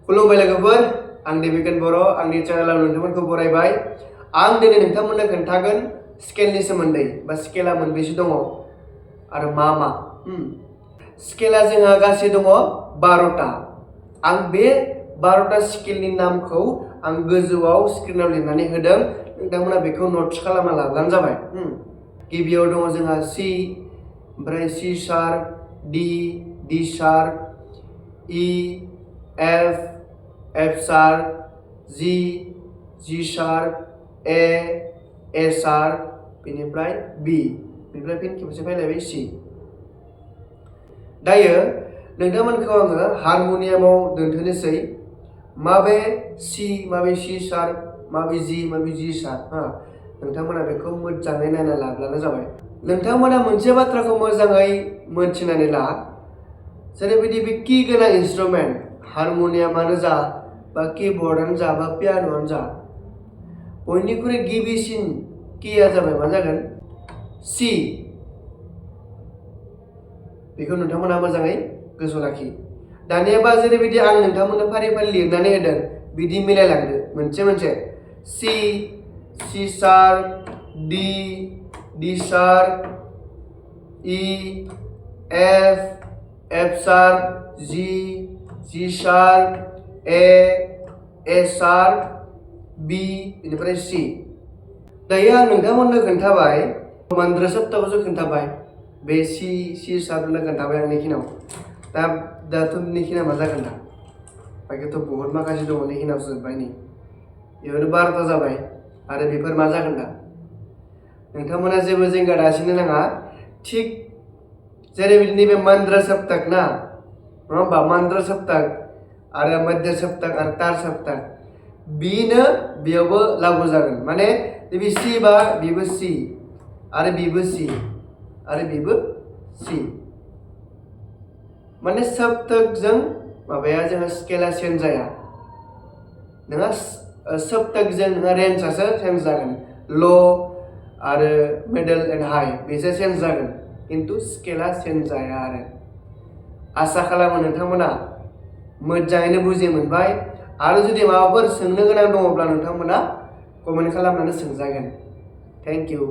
खुलुमबाय लोगोफोर आं दिबिकान बारो आंनि चेनेलाव नोंथांमोनखौ बरायबाय आं दिनै नोंथांमोननो खोन्थागोन स्केलनि सोमोन्दै बा स्केला मोनबेसे दङ आरो मा स्केला जोंहा गासै दङ 12टा आं बे 12टा स्केलनि नामखौ आं गोजौआव स्क्रिनाव लिरनानै होदों नोंथांमोना बेखौ नोट्स खालामना लाब्लानो जाबाय गिबियाव दङ जोंहा C ओमफ्राय C sharp D D sharp E F F sharp G G sharp A A sharp बेनिफ्राय B बेनिफ्राय फिन खेबसे फैलायबाय C दायो नोंथांमोनखौ आङो हारमोनियामाव दोनथ'नोसै माबे C माबे C शार्प माबे G माबे G शार्प नोंथांमोना बेखौ मोजाङै नायना लाब्लानो जाबाय नोंथांमोना मोनसे बाथ्राखौ मोजाङै मोनथिनानै ला जेरैबायदि बे की गोनां इन्स्ट्रुमेन्ट हारमोनियामानो जा बा कीबोर्डआनो जा बा पियानोआनो जा बयनिख्रुइ गिबिसिन कीया जाबाय मा जागोन C बेखौ नोंथांमोना मोजाङै गोसोआव लाखि दानियाबा जेरैबायदि आं नोंथांमोननो फारि फारि लिरनानै होदों बिदि मिलायलांदो मोनसे C C sharp D D sharp E F F sharp G G sharp A A sharp B बेनिफ्राय C दायो आं नोंथांमोननो खोन्थाबाय मोनब्रै सप्ताहखौसो खोन्थाबाय बे C शार्पनो खोन्थाबाय आं निखिनाव दाथ' निखिना मा जागोन दा बाखिथ' बहुत माखासे दङ निखिनावसो जोब्बाय नि बेयावनो 12ता जाबाय आरो बेफोर मा जागोन दा नोंथांमोना जेबो जिंगा दासिनो नाङा थिग जेरैबायदि नैबे मान्द्रा सप्तक ना नङा होमबा मान्द्रा सप्तक आरो मध्य सप्तक आरो तार सप्तक बेनो बेयावबो लागु जागोन माने नैबे C बा बेबो C आरो बेबो C आरो बेबो C माने सप्तकजों माबाया जोंहा स्केला चेन्ज जाया नोंहा सप्तकजों नोंहा रेन्जआसो चेन्ज जागोन ल' आरो मिडल एन्ड हाई बेसो चेन्ज जागोन किन्तु स्केला चेन्ज जाया आरो आसा खालामो नोंथांमोना मोजाङैनो बुजि मोनबाय आरो जुदि माबाफोर सोंनो गोनां दङब्ला नोंथांमोना कमेन्ट खालामनानै सोंजागोन थेंक इउ